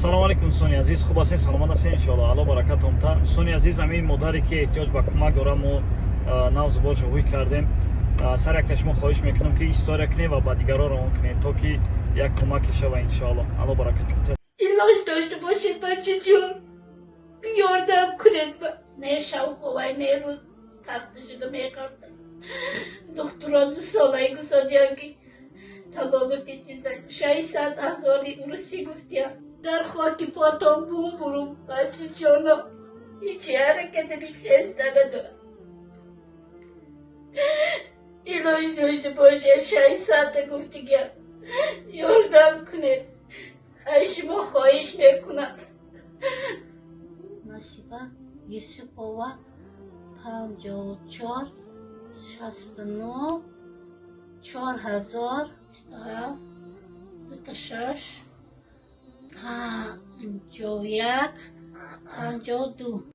Салому алейкум, дӯстони азиз, хуб ҳастед, саломат ҳастед, иншоалло, Алло баракатон та. Дӯстони азиз, ҳамин модаре ки эҳтиёҷ ба кӯмак дора, мо нав зуборша ҳуй кардем. Сар якта шумо хоҳиш мекунам, ки история кунед ва ба дигарон равон кунед, то ки як кӯмаке шава, иншоалло. Алло баракатон та. Илоҷ дошта бошед, бачаҷон, ёрдам кунед. Не шав ховай, не рӯз тафта шуда меқафтам. Духтурон 2 солаи гусодиян, ки табобати чизда 600 ҳазори русӣ гуфтиян. Дар хоки потон бумбурум, бачаҷоно, ҳечи ҳаракате хеста надорам. Илоҷ дошта бошед, 600-та гуфтигиям, ёрдам кунед, аз шумо хоҳиш мекунам. Насиба Юсупова, 54 69 4000 27 дута шаш 51 52.